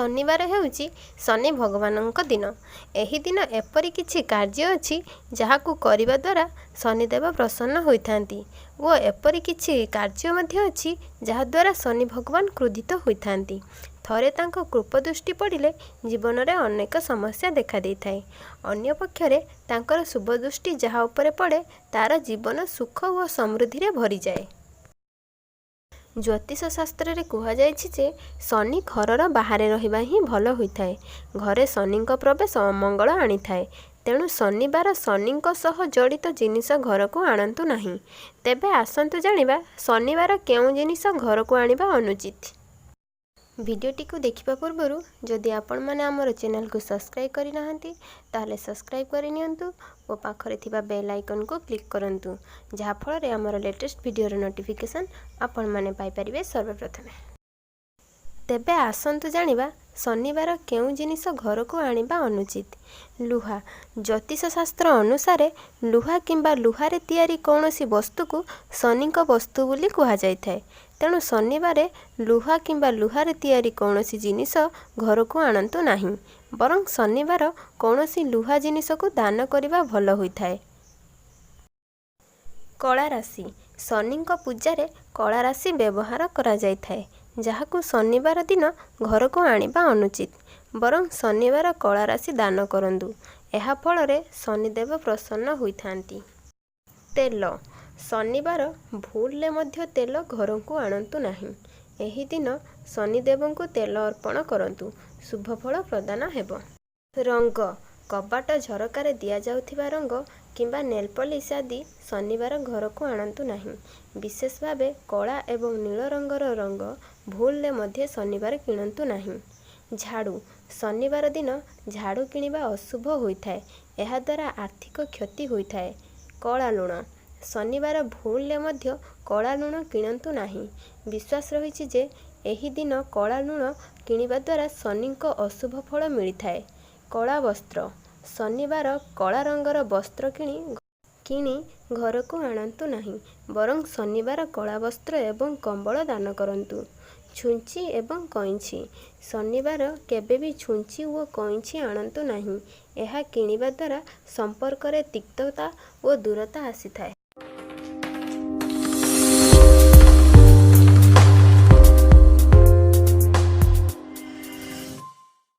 ଶନିବାର ହେଉଛି ଶନି ଭଗବାନଙ୍କ ଦିନ। ଏହି ଦିନ ଏପରି କିଛି କାର୍ଯ୍ୟ ଅଛି, ଯାହାକୁ କରିବା ଦ୍ୱାରା ଶନିଦେବ ପ୍ରସନ୍ନ ହୋଇଥାନ୍ତି ଓ ଏପରି କିଛି କାର୍ଯ୍ୟ ମଧ୍ୟ ଅଛି, ଯାହାଦ୍ୱାରା ଶନି ଭଗବାନ କ୍ରୋଧିତ ହୋଇଥାନ୍ତି। ଥରେ ତାଙ୍କ କୋପଦୃଷ୍ଟି ପଡ଼ିଲେ ଜୀବନରେ ଅନେକ ସମସ୍ୟା ଦେଖାଦେଇଥାଏ। ଅନ୍ୟପକ୍ଷରେ ତାଙ୍କର ଶୁଭଦୃଷ୍ଟି ଯାହା ଉପରେ ପଡ଼େ, ତା'ର ଜୀବନ ସୁଖ ଓ ସମୃଦ୍ଧିରେ ଭରିଯାଏ। ଜ୍ୟୋତିଷ ଶାସ୍ତ୍ରରେ କୁହାଯାଇଛି ଯେ ଶନି ଘରର ବାହାରେ ରହିବା ହିଁ ଭଲ ହୋଇଥାଏ। ଘରେ ଶନିଙ୍କ ପ୍ରବେଶ ଅମଙ୍ଗଳ ଆଣିଥାଏ। ତେଣୁ ଶନିବାର ଶନିଙ୍କ ସହ ଜଡ଼ିତ ଜିନିଷ ଘରକୁ ଆଣନ୍ତୁ ନାହିଁ। ତେବେ ଆସନ୍ତୁ ଜାଣିବା ଶନିବାର କେଉଁ ଜିନିଷ ଘରକୁ ଆଣିବା ଅନୁଚିତ। ଭିଡ଼ିଓଟିକୁ ଦେଖିବା ପୂର୍ବରୁ ଯଦି ଆପଣମାନେ ଆମର ଚ୍ୟାନେଲକୁ ସବସ୍କ୍ରାଇବ୍ କରିନାହାନ୍ତି, ତାହେଲେ ସବସ୍କ୍ରାଇବ୍ କରିନିଅନ୍ତୁ ଓ ପାଖରେ ଥିବା ବେଲ୍ ଆଇକନ୍କୁ କ୍ଲିକ୍ କରନ୍ତୁ, ଯାହାଫଳରେ ଆମର ଲେଟେଷ୍ଟ ଭିଡ଼ିଓର ନୋଟିଫିକେସନ୍ ଆପଣମାନେ ପାଇପାରିବେ ସର୍ବପ୍ରଥମେ। ତେବେ ଆସନ୍ତୁ ଜାଣିବା ଶନିବାର କେଉଁ ଜିନିଷ ଘରକୁ ଆଣିବା ଅନୁଚିତ। ଲୁହା: ଜ୍ୟୋତିଷ ଶାସ୍ତ୍ର ଅନୁସାରେ ଲୁହା କିମ୍ବା ଲୁହାରେ ତିଆରି କୌଣସି ବସ୍ତୁକୁ ଶନିଙ୍କ ବସ୍ତୁ ବୋଲି କୁହାଯାଇଥାଏ। ତେଣୁ ଶନିବାର ଲୁହା କିମ୍ବା ଲୁହାରେ ତିଆରି କୌଣସି ଜିନିଷ ଘରକୁ ଆଣନ୍ତୁ ନାହିଁ। ବରଂ ଶନିବାର କୌଣସି ଲୁହା ଜିନିଷକୁ ଦାନ କରିବା ଭଲ ହୋଇଥାଏ। କଳା ରାଶି: ଶନିଙ୍କ ପୂଜାରେ କଳା ରାଶି ବ୍ୟବହାର କରାଯାଇଥାଏ, ଯାହାକୁ ଶନିବାର ଦିନ ଘରକୁ ଆଣିବା ଅନୁଚିତ। ବରଂ ଶନିବାର କଳା ରାଶି ଦାନ କରନ୍ତୁ। ଏହା ଫଳରେ ଶନିଦେବ ପ୍ରସନ୍ନ ହୋଇଥାନ୍ତି। ତେଲ: ଶନିବାର ଭୁଲରେ ମଧ୍ୟ ତେଲ ଘରକୁ ଆଣନ୍ତୁ ନାହିଁ। ଏହି ଦିନ ଶନିଦେବଙ୍କୁ ତେଲ ଅର୍ପଣ କରନ୍ତୁ, ଶୁଭ ଫଳ ପ୍ରଦାନ ହେବ। ରଙ୍ଗ: କବାଟ ଝରକାରେ ଦିଆଯାଉଥିବା ରଙ୍ଗ କିମ୍ବା ନେଲପଲିସ୍ ଆଦି ଶନିବାର ଘରକୁ ଆଣନ୍ତୁ ନାହିଁ। ବିଶେଷ ଭାବେ କଳା ଏବଂ ନୀଳ ରଙ୍ଗର ରଙ୍ଗ ଭୁଲରେ ମଧ୍ୟ ଶନିବାର କିଣନ୍ତୁ ନାହିଁ। ଝାଡୁ: ଶନିବାର ଦିନ ଝାଡୁ କିଣିବା ଅଶୁଭ ହୋଇଥାଏ। ଏହାଦ୍ୱାରା ଆର୍ଥିକ କ୍ଷତି ହୋଇଥାଏ। କଳା ଲୁଣ: ଶନିବାର ଭୁଲରେ ମଧ୍ୟ କଳା ଲୁଣ କିଣନ୍ତୁ ନାହିଁ। ବିଶ୍ୱାସ ରହିଛି ଯେ ଏହି ଦିନ କଳା ଲୁଣ କିଣିବା ଦ୍ୱାରା ଶନିଙ୍କ ଅଶୁଭ ଫଳ ମିଳିଥାଏ। କଳା ବସ୍ତ୍ର: ଶନିବାର କଳା ରଙ୍ଗର ବସ୍ତ୍ର କିଣି ଘରକୁ ଆଣନ୍ତୁ ନାହିଁ। ବରଂ ଶନିବାର କଳା ବସ୍ତ୍ର ଏବଂ କମ୍ବଳ ଦାନ କରନ୍ତୁ। ଛୁଞ୍ଚି ଏବଂ କଇଁଛି: ଶନିବାର କେବେବି ଛୁଞ୍ଚି ଓ କଇଁଛି ଆଣନ୍ତୁ ନାହିଁ। ଏହା କିଣିବା ଦ୍ୱାରା ସମ୍ପର୍କରେ ତିକ୍ତତା ଓ ଦୂରତା ଆସିଥାଏ।